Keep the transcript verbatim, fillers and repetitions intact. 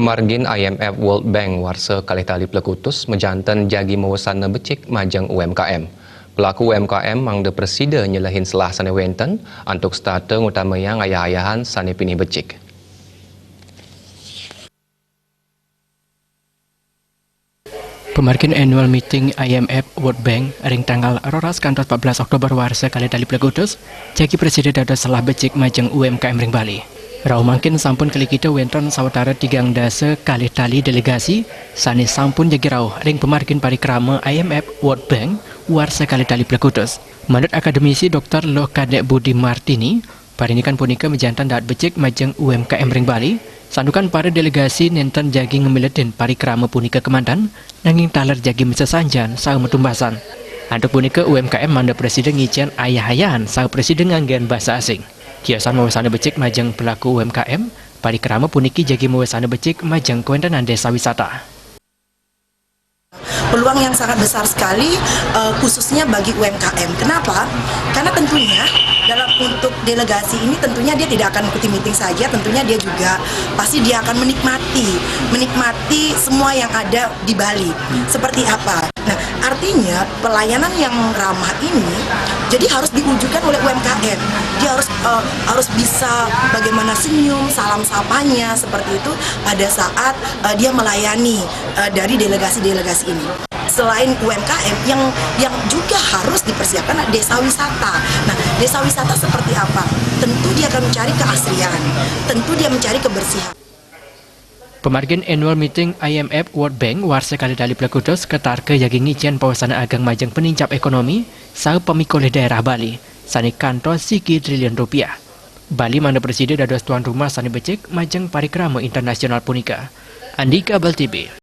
Margin I M F World Bank warsa kalih tali plekutus majanten jagi mawasana becik majeng U M K M. Pelaku U M K M mangda prasida nyelehin selah sane wenten antuk setata ngutamayang ayah-ayahan sane pinih becik. Pamargin annual meeting I M F World Bank ring tanggal roras kantos empat belas Oktober warsa kalih tali plekutus, jagi prasida dados selah becik majeng U M K M ring Bali. Rauh mangkin sampun kalikita wenten sawatara tigang dasa kalih tali delegasi sane sampun jagi rauh ring pamargin parikrama I M F World Bank warsa kalih tali plekutus. Manut akademisi Doktor Loh Kadek Budi Martini, parindikan punika majanten daat becik majeng U M K M ring Bali, santukan para delegasi nenten jagi ngamiletin parikrama punika kemanten, nanging taler jagi masesanjan saha matumbasan. Antuk punika U M K M mangda prasida ngicen ayah-ayahan saha prasida nganggen basa asing. Tiosan mawasana becik majeng pelaku U M K M, parikrama puniki jagi mawasana becik majeng kawentenan desa wisata. Peluang yang sangat besar sekali, eh, khususnya bagi U M K M. Kenapa? Karena tentunya dalam untuk delegasi ini tentunya dia tidak akan mengikuti meeting saja, tentunya dia juga pasti dia akan menikmati, menikmati semua yang ada di Bali. Seperti apa? Nah, artinya pelayanan yang ramah ini jadi harus diwujudkan oleh U M K M. Dia harus, eh, harus bisa bagaimana senyum, salam sapanya seperti itu pada saat, eh, dia melayani, eh, dari delegasi-delegasi ini. Selain U M K M, yang yang juga harus dipersiapkan adalah desa wisata. Nah, desa wisata seperti apa? Tentu dia akan mencari keasrian, tentu dia mencari kebersihan. Pamargin annual meeting I M F World Bank warsa kalih tali plekutus katarka jagi ngicen pawasana ageng majeng panincap ekonomi saha pamikolih daerah Bali sane kantos siki triliun rupiah. Bali mangda prasida dados tuan rumah sane becik majeng parikrama internasional punika. Andika Bal T V.